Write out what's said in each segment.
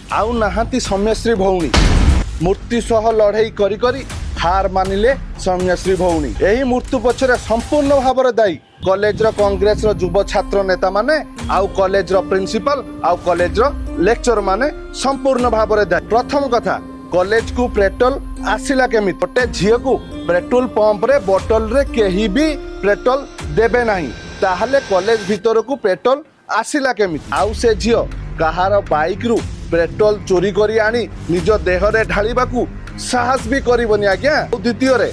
ଆଉ ନାହାନ୍ତି ସୌମ୍ୟଶ୍ରୀ ଭଉଣୀ। ମୃତ୍ୟୁ ସହ ଲଢ଼େଇ କରି କରି ହାର ମାନିଲେ ସୌମ୍ୟଶ୍ରୀ ଭଉଣୀ। ଏହି ମୃତ୍ୟୁ ପଛରେ ସମ୍ପୂର୍ଣ୍ଣ ଭାବରେ ଦାୟୀ କଲେଜର କଂଗ୍ରେସର ଯୁବ ଛାତ୍ର ନେତାମାନେ ଆଉ କଲେଜର ପ୍ରିନ୍ସିପାଲ ଆଉ କଲେଜର ଲେକ୍ଚର ମାନେ ସମ୍ପୂର୍ଣ୍ଣ ଭାବରେ ଦାୟୀ। ପ୍ରଥମ କଥା, କଲେଜକୁ ପେଟ୍ରୋଲ ଆସିଲା କେମିତି? ଗୋଟେ ଝିଅକୁ ପେଟ୍ରୋଲ ପମ୍ପରେ ବୋଟଲରେ କେହି ବି ପେଟ୍ରୋଲ ଦେବେ ନାହିଁ। ତାହେଲେ କଲେଜ ଭିତରକୁ ପେଟ୍ରୋଲ ଆସିଲା କେମିତି? ଆଉ ସେ ଝିଅ କାହାର ବାଇକରୁ ପେଟ୍ରୋଲ ଚୋରି କରି ଆଣି ନିଜ ଦେହରେ ଢାଳିବାକୁ ସାହସ ବି କରିବନି ଆଜ୍ଞା। ଆଉ ଦ୍ୱିତୀୟରେ,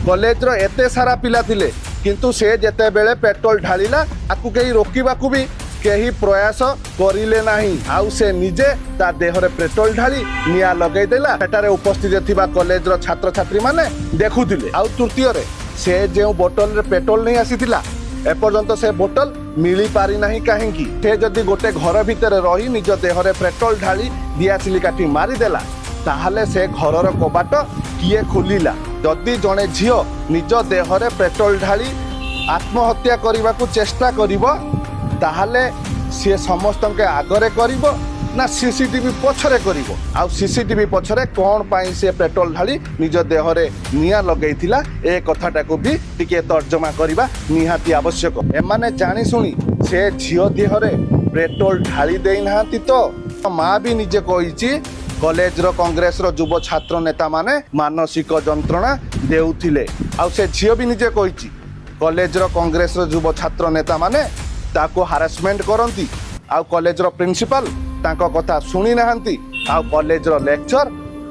କଲେଜର ଏତେ ସାରା ପିଲା ଥିଲେ, କିନ୍ତୁ ସେ ଯେତେବେଳେ ପେଟ୍ରୋଲ ଢାଳିଲା, ତାକୁ କେହି ରୋକିବାକୁ ବି କେହି ପ୍ରୟାସ କରିଲେ ନାହିଁ। ଆଉ ସେ ନିଜେ ତା ଦେହରେ ପେଟ୍ରୋଲ ଢାଳି ନିଆଁ ଲଗେଇଦେଲା। ସେଠାରେ ଉପସ୍ଥିତ ଥିବା କଲେଜର ଛାତ୍ରଛାତ୍ରୀ ମାନେ ଦେଖୁଥିଲେ। ଆଉ ତୃତୀୟରେ, ସେ ଯେଉଁ ବୋଟଲରେ ପେଟ୍ରୋଲ ନେଇ ଆସିଥିଲା, ଏପର୍ଯ୍ୟନ୍ତ ସେ ବୋଟଲ ମିଳିପାରି ନାହିଁ କାହିଁକି? ସେ ଯଦି ଗୋଟେ ଘର ଭିତରେ ରହି ନିଜ ଦେହରେ ପେଟ୍ରୋଲ ଢାଳି ଦିଆସିଲି କାଠି ମାରିଦେଲା, ତାହେଲେ ସେ ଘରର କବାଟ କିଏ ଖୋଲିଲା? ଯଦି ଜଣେ ଝିଅ ନିଜ ଦେହରେ ପେଟ୍ରୋଲ ଢାଳି ଆତ୍ମହତ୍ୟା କରିବାକୁ ଚେଷ୍ଟା କରିବ, ତାହେଲେ ସିଏ ସମସ୍ତଙ୍କ ଆଗରେ କରିବ ନା ସିସିଟିଭି ପଛରେ କରିବ? ଆଉ ସିସିଟିଭି ପଛରେ କ'ଣ ପାଇଁ ସେ ପେଟ୍ରୋଲ ଢାଳି ନିଜ ଦେହରେ ନିଆଁ ଲଗେଇଥିଲା, ଏ କଥାଟାକୁ ବି ଟିକେ ତର୍ଜମା କରିବା ନିହାତି ଆବଶ୍ୟକ। ଏମାନେ ଜାଣିଶୁଣି ସେ ଝିଅ ଦେହରେ ପେଟ୍ରୋଲ ଢାଳି ଦେଇନାହାନ୍ତି ତ? ମା ବି ନିଜେ କହିଛି, କଲେଜର କଂଗ୍ରେସର ଯୁବ ଛାତ୍ର ନେତାମାନେ ମାନସିକ ଯନ୍ତ୍ରଣା ଦେଉଥିଲେ। ଆଉ ସେ ଝିଅ ବି ନିଜେ କହିଛି, କଲେଜର କଂଗ୍ରେସର ଯୁବ ଛାତ୍ର ନେତାମାନେ ତାକୁ ହାରାସମେଣ୍ଟ କରନ୍ତି ଆଉ କଲେଜର ପ୍ରିନ୍ସିପାଲ ତାଙ୍କ କଥା ଶୁଣି ନାହାନ୍ତି ଆଉ କଲେଜର ଲେକ୍ଚର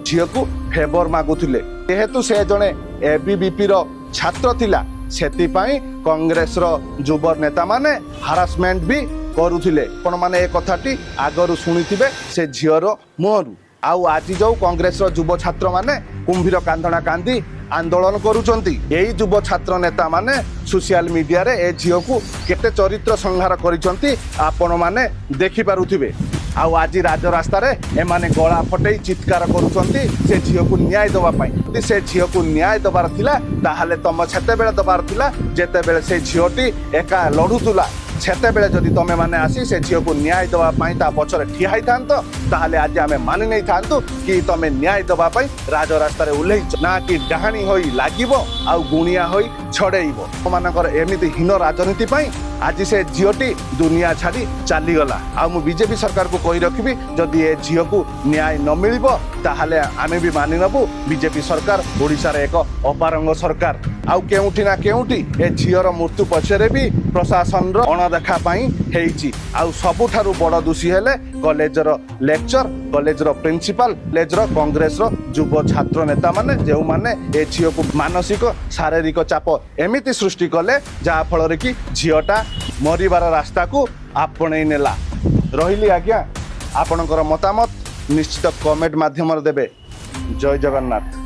ଝିଅକୁ ଫେଭର ମାଗୁଥିଲେ। ଯେହେତୁ ସେ ଜଣେ ଏବିଭିପିର ଛାତ୍ର ଥିଲା, ସେଥିପାଇଁ କଂଗ୍ରେସର ଯୁବ ନେତାମାନେ ହାରାସମେଣ୍ଟ ବି କରୁଥିଲେ। ଆପଣମାନେ ଏ କଥାଟି ଆଗରୁ ଶୁଣିଥିବେ ସେ ଝିଅର ମୁହଁରୁ। ଆଉ ଆଜି ଯୋଉ କଂଗ୍ରେସର ଯୁବ ଛାତ୍ରମାନେ କୁମ୍ଭୀର କାନ୍ଦଣା କାନ୍ଦି ଆନ୍ଦୋଳନ କରୁଛନ୍ତି, ଏଇ ଯୁବ ଛାତ୍ର ନେତାମାନେ ସୋସିଆଲ ମିଡିଆରେ ଏ ଝିଅକୁ କେତେ ଚରିତ୍ର ସଂହାର କରିଛନ୍ତି, ଆପଣମାନେ ଦେଖିପାରୁଥିବେ। ଆଉ ଆଜି ରାଜରାସ୍ତାରେ ଏମାନେ ଗଳା ଫଟେଇ ଚିତ୍କାର କରୁଛନ୍ତି ସେ ଝିଅକୁ ନ୍ୟାୟ ଦେବା ପାଇଁ। ଯଦି ସେ ଝିଅକୁ ନ୍ୟାୟ ଦେବାର ଥିଲା, ତାହେଲେ ତମ ସେତେବେଳେ ଦେବାର ଥିଲା, ଯେତେବେଳେ ସେ ଝିଅଟି ଏକା ଲଢୁଥିଲା। ସେତେବେଳେ ଯଦି ତମେ ମାନେ ଆସି ସେ ଝିଅକୁ ନ୍ୟାୟ ଦେବା ପାଇଁ ତା ପଛରେ ଠିଆ ହେଇଥାନ୍ତ, ତାହେଲେ ଆଜି ଆମେ ମାନି ନେଇଥାନ୍ତୁ କି ତମେ ନ୍ୟାୟ ଦେବା ପାଇଁ ରାଜରାସ୍ତାରେ ଓହ୍ଲେଇଛ। ନା କି ଡାହାଣୀ ହୋଇ ଲାଗିବ ଆଉ ଗୁଣିଆ ହୋଇ ଛଡେଇବ। ମାନଙ୍କର ଏମିତି ହୀନ ରାଜନୀତି ପାଇଁ ଆଜି ସେ ଝିଅଟି ଦୁନିଆ ଛାଡ଼ି ଚାଲିଗଲା। ଆଉ ମୁଁ ବିଜେପି ସରକାରକୁ କହି ରଖିବି, ଯଦି ଏ ଝିଅକୁ ନ୍ୟାୟ ନ ମିଳିବ, ତାହେଲେ ଆମେ ବି ମାନି ନେବୁ ବିଜେପି ସରକାର ଓଡ଼ିଶାରେ ଏକ ଅପାରଗ ସରକାର। ଆଉ କେଉଁଠି ନା କେଉଁଠି ଏ ଝିଅର ମୃତ୍ୟୁ ପଛରେ ବି ପ୍ରଶାସନର ଅଣଦେଖା ପାଇଁ ହେଇଛି। ଆଉ ସବୁଠାରୁ ବଡ଼ ଦୋଷୀ ହେଲେ କଲେଜର ଲେକ୍ଚର, କଲେଜର ପ୍ରିନ୍ସିପାଲ, କଲେଜର କଂଗ୍ରେସର ଯୁବ ଛାତ୍ର ନେତାମାନେ, ଯେଉଁମାନେ ଏ ଝିଅକୁ ମାନସିକ ଶାରୀରିକ ଚାପ ଏମିତି ସୃଷ୍ଟି କଲେ, ଯାହାଫଳରେ କି ଝିଅଟା ମରିବାର ରାସ୍ତାକୁ ଆପଣେଇ ନେଲା। ରହିଲି ଆଜ୍ଞା। ଆପଣଙ୍କର ମତାମତ ନିଶ୍ଚିତ କମେଣ୍ଟ ମାଧ୍ୟମରେ ଦେବେ। ଜୟ ଜଗନ୍ନାଥ।